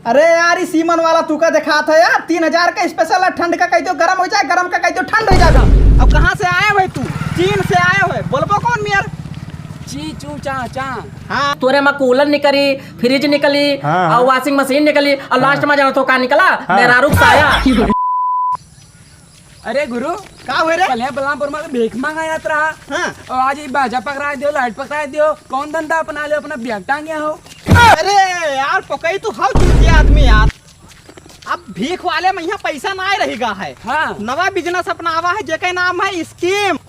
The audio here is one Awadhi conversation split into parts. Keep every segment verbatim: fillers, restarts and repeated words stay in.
अरे यार, ई सीमन वाला तू का देखात है यार, तीन हजार का special है, ठंड का कह दो गरम हो जाए, गरम का कह दो ठंड हो जाए। अब कहाँ से आए हुए तू? चीन से आए हुए, बोलबो कौन मियर? ची चू चा चा। हाँ। तोरे में cooler निकली, fridge निकली, हाँ, हाँ। और washing machine निकली, और हाँ। Last में जानो तो का निकला? हाँ। मेहरारू का साया। अरे गुरु, का हुए रे? कल यहाँ बलरामपुर में भीख मांगा जात रहा। हाँ। और आज ये बाजा पकड़ा दियो, light पकड़ा दियो, कौन धंधा अपना ले, अपना bag टांगे हो। अरे यार, पकई तू हव चूतिया आदमी यार। अब भीख वाले में यहाँ पैसा ना रहिगा है। हाँ। नवा business अपनावा है, जेके नाम है scheme,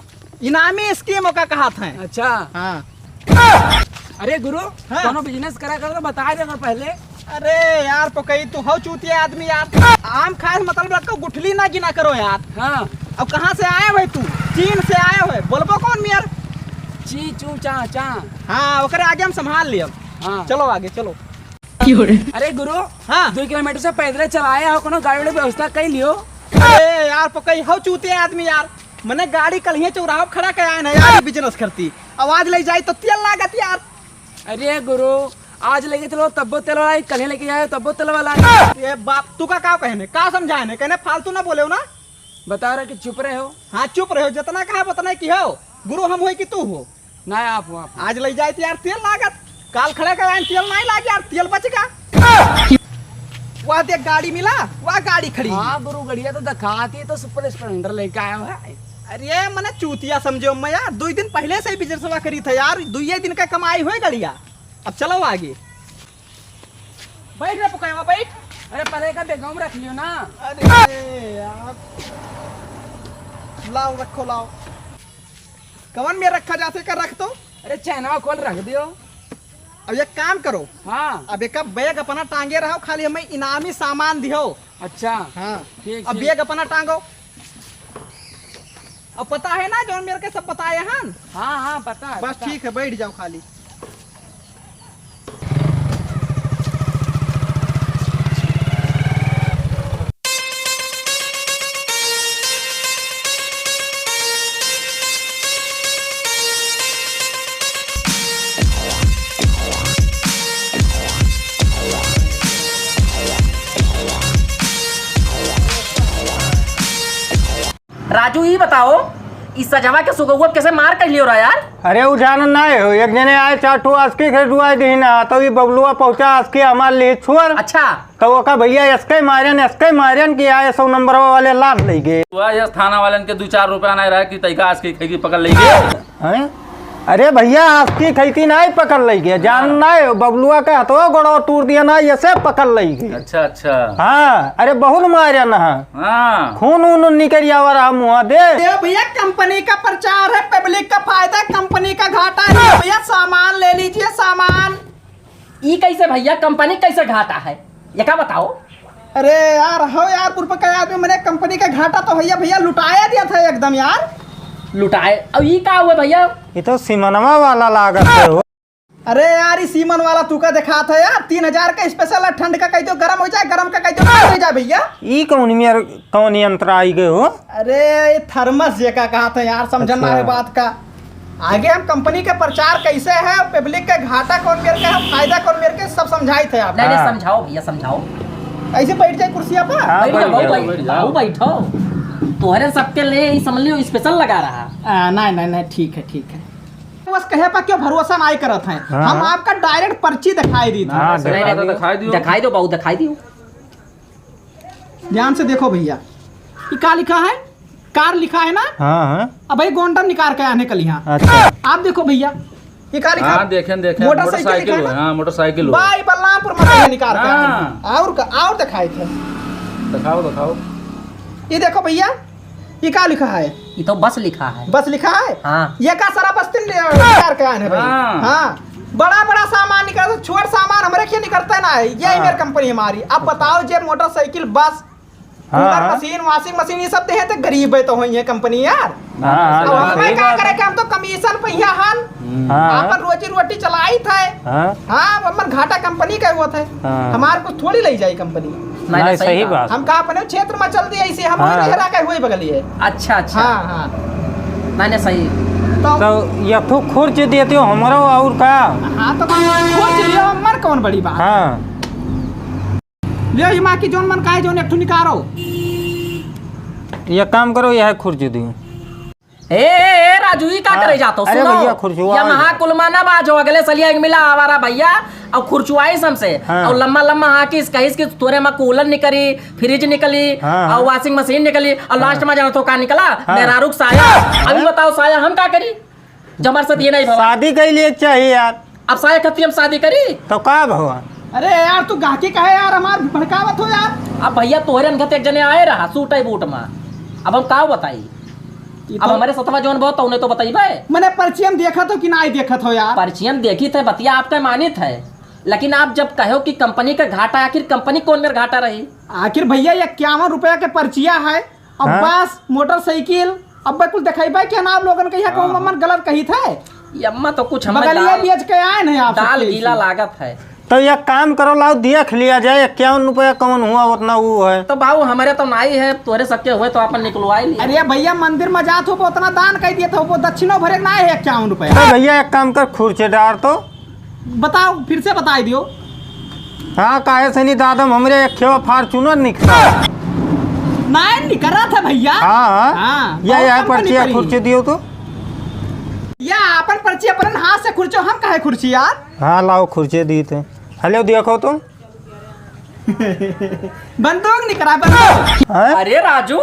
इनामी scheme ओका कहत है। अच्छा। हाँ। अरे गुरु, हाँ। कौनो business करा कर तो बता दे अगर पहले। अरे यार, पकई तू हव चूतिया आदमी यार। आम खाए से मतलब रखो, गुठली ना गिना करो यार। हाँ। अब कहाँ से आए हुए तू? चीन से आए हुए, बोलबो कौन मियर? ची चू चा चा। हाँ, ओकरे आगे हम संभाल लियब। हाँ। चलो आगे, चलो। अरे गुरु, हाँ। दो किलोमीटर से पैदल चलाए हो, कोनो गाड़ी वाड़ी व्यवस्था कर लियो। अरे यार, पकई हव चूतिया आदमी यार। मने गाड़ी कल ही चौराहा पे खड़ा कर आए ना यार, ये business करती। आवाज ले जाई तो तेल लागत यार। अरे गुरु, आज लेके चलो तब्बो तेल वाला, कल ही लेके जाए तब्बो तेल वाला। ये बाप, तू का, का कहने, का समझाए ने? कहने फालतू ना बोले हो ना। बता रहे कि चुप रहे हो। हाँ, चुप रहे हो, जितना कहा उतना ही की हो। गुरु हम होई कि तू हो? ना, आप हो, आप हो। आज ले जाए तो यार तेल लागत, काल खड़ा कर आए, तेल नहीं लाग यार, तेल बच गा। वह देख गाड़ी मिला, वह गाड़ी खड़ी। हाँ गुरु, गड़िया तो दिखाती है तो Super Splendor लेके आया है। अरे मने चूतिया समझो मैं यार, दो दिन पहले से ही business वा करी था यार, दुइये दिन का कमाई हुए गड़िया। अब चलो आगे। बैठ रे पुकैवा, बैठ। अरे परे का bag में रख लियो ना। अरे यार, लाओ रखो, लाओ। कवन में रखा जाते का रख तो। अरे चैनवा खोल रख दियो। अब एक काम करो। हाँ। अब एक bag अपना टांगे रहो, खाली हमें इनामी सामान दियो। अच्छा। हाँ। ठीक, अब ठीक। Bag अपना टांगो। अब पता है ना जौन मेरे के सब बताए हन? हाँ, हाँ, पता है, बस पता। ठीक है, बैठ जाओ खाली। राजू, ई बताओ, ई सजवा के सुगौआ कैसे मार कर लियो रहा यार? अरे, उ जानन नाय हो, एक जने आए, चार ठो आस्की खरीदवाए दीन, तो ई बबलुआ पहुंचा आस्की हमार लिए छोड़। अच्छा। तो ओका भैया एसके मारन, एसके मारन कि आए सौ नंबरवा वाले लाद लइ गए। वह यस थाना वालन के दू चार रुपया नाय रहा कि तैका आस्की खैकी पकड़ लइ गए। हैं? अरे भैया, आस्की खैती नाय पकड़ लइ गए, जान हाँ। नाय, बबलुआ के हथवा गोड़वा तूर दिया ना, ऐसे पकड़ लइ गए। अच्छा, अच्छा। हाँ, अरे बहुत मारन है। हाँ। खून ऊन निकल आवा रहा मुँह दे। ए भैया, कंपनी का प्रचार है, public का फायदा, कंपनी का घाटा है भैया, सामान ले लीजिए, सामान। ई कैसे भैया, कंपनी कैसे घाटा है, ये का बताओ? अरे यार, हो यार, बुरबक आदमी, मने कंपनी का घाटा तो भैया, भैया लुटाया दिया था एकदम यार। लुटाए? अब ई का हुआ भैया? ये तो सिमनवा वाला लागत है हो। अरे यार, ई सीमन वाला तू का देखात है यार, तीन हजार का special है, ठंड का कह दो गरम हो जाए, गरम का कह दो ठंड हो जाए भैया। ई कौन मेर, कौन यंत्र आई गए हो? अरे, ये thermos जेका कहत है यार, समझन ना अच्छा। है बात का। आगे हम कंपनी के प्रचार कैसे है, public के घाटा कौन मेर के है, फायदा कौन मेर के, सब समझाई थे आप। नहीं, नहीं, हाँ। समझाओ भैया, समझाओ। ऐसे बैठ जाए कुर्सिया पर। हाँ, बैठ जाओ, बैठ बाबू, जाओ। बैठ, बाबू, बैठो। तोहरे सबके लिए ई समझ लियो, special लगा रहा। आ, नहीं, नहीं, नहीं, ठीक है, ठीक है। बस कहे पर क्यों भरोसा नहीं करत है? हाँ, हम हाँ। आपका direct पर्ची दिखाई दी थी। हाँ, नहीं, दिखाई नहीं, दो। दिखाई दियो। दिखाई दो बाबू, दिखाई दियो। ध्यान से देखो भैया, ये का लिखा है? कार लिखा है ना? हाँ, हाँ। अब भाई गोंडम निकाल के आने कल यहाँ। अच्छा। आप देखो भैया, ये का लिखा? हाँ, देखें, देखें, मोटरसाइकिल मोटरसाइकिल लिखा है हो, ना? हाँ, मोटरसाइकिल हो। भाई बलरामपुर में निकाल के आने। हाँ। और का, और दिखाए थे। दिखाओ, दिखाओ। ये देखो भैया, ये का लिखा है? ये तो बस लिखा है। बस लिखा है? हाँ। ये का सारा बस्ती ने निकाल के आने भाई। हाँ। हाँ। बड़ा बड़ा सामान निकलता, छोट सामान हमरे के निकलता ना है। यही हाँ। मेरी कंपनी हमारी। अब बताओ, जे मोटरसाइकिल, बस, हाँ, कूलर, हाँ। मशीन, washing machine, ये सब देहे तो गरीब है तो होई है कंपनी यार। हाँ, हाँ, अब नहीं, हमें सही का बात करे है। कि हम तो commission पहिया हन। हम्म। हाँ। आपन रोजी रोटी चलाई थे। हाँ। हाँ, अब हमर घाटा कंपनी का हुआ थे। हाँ। हमार कुछ थोड़ी लई जाई कंपनी। नहीं, नहीं, नहीं, सही सही बात। बात। हम का अपने क्षेत्र में चल दिए ऐसे, हम हाँ। वही रह रहा के हुए बगलिए। अच्छा, अच्छा। हाँ, हाँ। नहीं, नहीं, सही। तो तो यथो खुर्च देते हो हमरो और का? हाँ, तो खुर्च लियो, हमर कौन बड़ी बात? हाँ। ले, ई माँ की जौन मन का है, जौन एक ठो निकारो। ये काम करो, यह खुर्ची दियो। ए, ए, ए, राजू, ई का हाँ। करे जातो? अरे सुनो, भैया, खुर्चुआ या है। महाकुलमा ना बाजो, अगले सलिया एक मिला आवारा भैया, और खुर्चुआइस हमसे, हाँ। और लम्मा लम्मा हाँकिस, कहिस कि तोरे मा कूलर निकली, फ्रिज निकली, हाँ, और हाँ। वॉशिंग मशीन निकली, और हाँ। लास्ट मा जानो तो का निकला? हाँ। मेहरारू क साया। अभी हाँ। बताओ, साया हम का करी? जब हमारे साथ ये नहीं भवा। शादी कइ लिए चाहिए यार। अब साया खत्ती हम शादी करी? तो का भवा? अरे यार, तू गाहकी काहे यार हमार भड़कावत हो यार? अब भैया तोहरे अनगत एक जने आए रहा सूट है बूट मा, अब हम का बताई? ई अब तो हमरे सतवा जौन बहुत तौने तो बतइबे। मने पर्ची हम देखत हो कि नाई देखत हो यार? पर्ची हम देखित है, बतिया आपका मानित है, लेकिन आप जब कहो कि कंपनी का घाटा, आखिर कंपनी कौन मेर घाटा रही? आखिर भैया, इक्यावन रुपया के पर्चिया है, अब हाँ? बस, मोटरसाइकिल, अब कुल देखाई भाई, क्या नाम लोगन के यहाँ कहूँ हाँ, मम्मन हाँ। गलत कही थे? ये अम्मा तो कुछ हमरे बगलिया दाल, बेच के आए नहीं आप दाल सबके गीला ऐसे। लागत है। तो एक काम करो, लाओ देख लिया जाए, इक्यावन रुपया कौन हुआ उतना वो है। तो बाबू, हमारे तो नाई है, तोरे सबके हुए तो अपन निकलवाई लिया। अरे भैया, मंदिर में जात हो, उतना दान कह दिए थे, वो दक्षिणो भरे ना है इक्यावन रुपया। तो भैया, एक काम कर, खुर्चे डार तो। बताओ, फिर से बताई दियो। हाँ, काहे से नहीं दादम, हमरे एक खेवा Fortuner निकला। नाय निकरा था भैया। हाँ, हाँ। हाँ, या, बहुत या कम पर्ची बनी पड़ी। खुर्ची दियो तो। या अपन पर्ची अपन हाथ से खुर्चो, हम काहे खुर्ची यार? हाँ, लाओ खुर्ची दी थे। हेलो, देखो तो। बंदूक निकरा, बंदूक। हाँ? अरे राजू,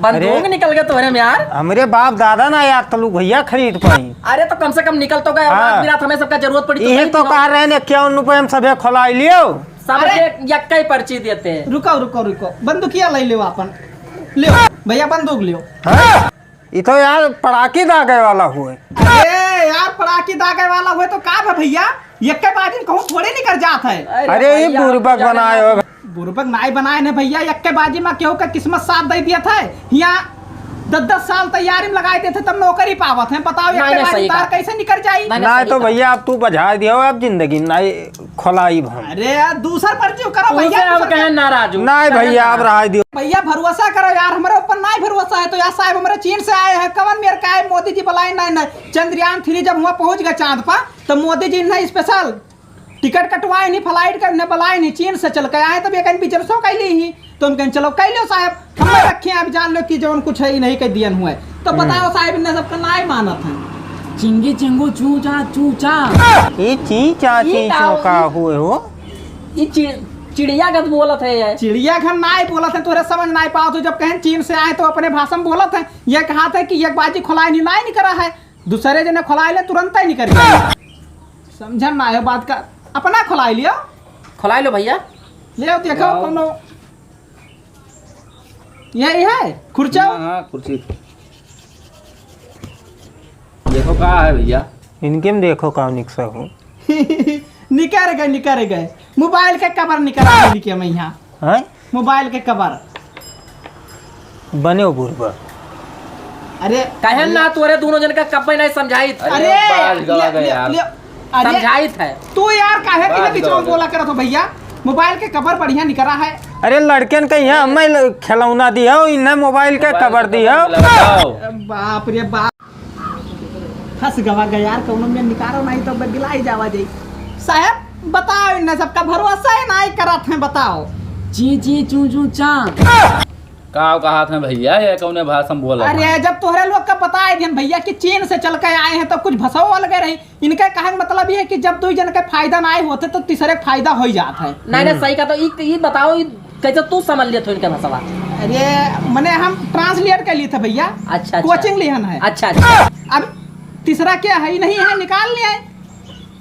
बंदूक अरे, निकल गए तोहरे में यार। हमरे बाप दादा ना यार तलू भैया खरीद पाई। अरे तो कम से कम निकल तो गए, हाँ। औलाद मिला था, हमें सबका जरूरत पड़ी तो यही नहीं तो दिलाओ। कह रहे हैं, इक्यावन रुपये हम सभे खोलाई लियो। सब अरे। एक, यक्का ही पर्ची देते हैं। रुको, रुको, रुको, बंदूकिया ले लियो अपन, लियो भैया बंदूक लियो। हाँ? ई तो यार पड़ाकी दागे वाला हुए। अरे यार, पड़ाकी दागे वाला हुए तो का भा भैया, यक्के बाजी में कहूँ थोड़े निकर जात है। अरे अरे, ई भैया, बुरबक आप तो जाने बनाए ना। हो। बुरबक नाई बनाए ने भैया, यक्के बाजी में केहू का किस्मत साथ दे दिया था। हियाँ दस दस साल तैयारी में लगाए देते, तब नौकरी पावत है। बताओ, नहीं, यक्के नहीं, बाजी सही तार कहा। कैसे निकर जाई? नहीं, नहीं, नहीं, सही तो कहा। भैया, अब तू बझाए दियो, अब जिंदगी नाई खोलाई हम। अरे यार, दूसर पर्ची करो भैया, उसे हम दूसर कहे के- नाराज हूँ। नहीं कहे भैया, ना। अब रहाई दियो। भैया, भरोसा करो यार, हमरे ऊपर नाई भरोसा है तो यार साहब, हमरे चीन से आए हैं, कवन मेर का है, मोदी जी बुलाए, नहीं, नहीं, चंद्रयान थ्री जब हुआ पहुँच गए चाँद पर, तो मोदी जी इन्हें special टिकट कटवाए नहीं, flight का इन्हें बुलाए नहीं, चीन से चल के आए, तब ये कहीं business हो कहीं ली ही, तो हम कहें, "चलो, कह लो साहब, हम रखे हैं, अब जान लो कि जौन कुछ है, ही नहीं कह दियन हुआ है।" तो हम्म। बताओ साहब, इन्हें सबका नाई मानत है। चिंगी चिंगू चू चा चू चा। ई ची चा ई ची का चो हो? का हुए हो? ई चि-, चिड़िया गत बोलत है ये। चिड़िया घर नाई बोलत है, तोहरे समझ नाई पावत हो। जब कहें चीन से आए तो अपने भाषा में बोलत है। ये कहा था कि एक बाजी खोलाए नहीं, नाई निकरा है, दूसरे जने खोलाए ले तुरंत ही निकर गया। समझन ना है बात का, अपना खोलाए लियो। खोलाए लो भैया। ले आओ, देखो लाओ। कोनो यही है खुर्चा? हाँ, हाँ, कुर्सी। देखो का है भैया? इनके में देखो का निकसा हो। निकर गए, निकर गए। मोबाइल के कवर निकरा है इनके में यहाँ। हैं? मोबाइल के कवर। बने हो बुरबा। अरे, काहे ना तोरे दोनों जन का कब्बे नहीं समझाई था? अरे, अरे, बाज गवा ले, गए ले, यार। ले, अरे, समझाई था। तू यार काहे बाज के बीच गवा में गए। बोला करत हो भैया? मोबाइल के कवर बढ़िया निकरा है। अरे लड़कन के यहाँ हमें ल-, खिलौना दियो, इन्हें मोबाइल के मोबाइल कवर के दियो। कवर लगाओ। बाप रे बाप। फंस गवा गया यार, कौनो में निकारो नहीं तो बगलाई जावा जाई। साहब, बताओ, इन्हें सबका भरोसा है, नाई करत हैं, बताओ। ची ची चू चू चा। का कहा था भैया, ये कौने भाषा में बोला? अरे, जब तोहरे लोग का बताए दिहन भैया कि चीन से चल के आए हैं, तो कुछ भसो अलगे रही। इनका कहे का मतलब ये है कि जब दो जन के फायदा ना आए होते, तो तीसरे के फायदा हो ही जात है। नहीं, नहीं, हम्म। सही कहा। तो ई, ई बताओ, ई कैसे तू समझ लिया था इनके भसवा? अरे, मने हम translate कर लिए थे भैया। अच्छा, अच्छा। Coaching लिहन है। अच्छा, अच्छा। अब तीसरा क्या है, नहीं है, निकाल लिया है।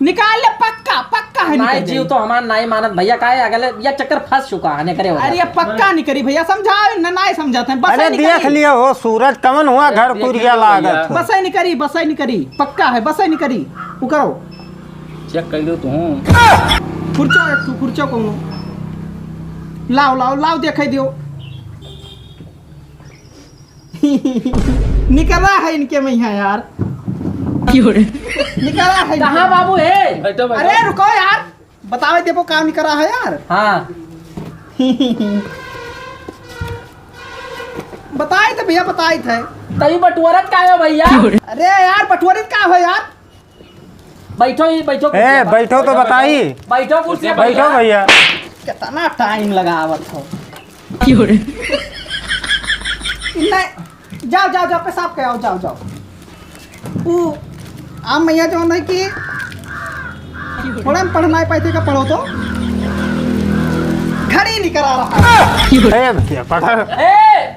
निकाल ले, पक्का, पक्का है, नाई निकल जीव जाई। तो हमार नाई मानत भैया, काहे अगले या चक्कर फंस चुका है, ने करे वाला अरे, ये से। पक्का नहीं करी भैया, समझाओ न, नाई समझाते हैं, बस अरे, निकल देख जाई। लियो हो, सूरज कवन हुआ, अरे, घर देख कुरिया लियो लागत भैया। हो। बस ही नहीं करी, बस ही नहीं करी, पक्का है, बस ही नहीं करी, वो करो। Check कर लो तू। खुर्चो, एक ठो खुर्चो कोनो। लाओ, लाओ, लाओ, देखे दियो। निकला है इनके में यहाँ यार। क्यों रे? निकला है कहाँ इनके। बाबू है? बैठो, बैठो। अरे रुको यार, बतावे देबो का निकला है यार। हाँ। बताई थे भैया, बताई थे। तभी बटुअरत का हो भैया? क्यों रे? अरे यार, बटुअरत का हो यार? बैठो ही, बैठो ए, कुर्सी पर। बैठो तो बताई। बैठो कुर्सी पर। बैठो भैया। कितना टाइम लगावत हो। क्यों रे? नहीं, जाओ, जाओ, जाओ, पेशाब के आओ, जाओ, जाओ। वो आम मैया जो है कि थोड़ा हम पढ़ना है, पैसे का पढ़ो तो। घड़ी निकल आ रहा है। ए, बच्चे, पढ़।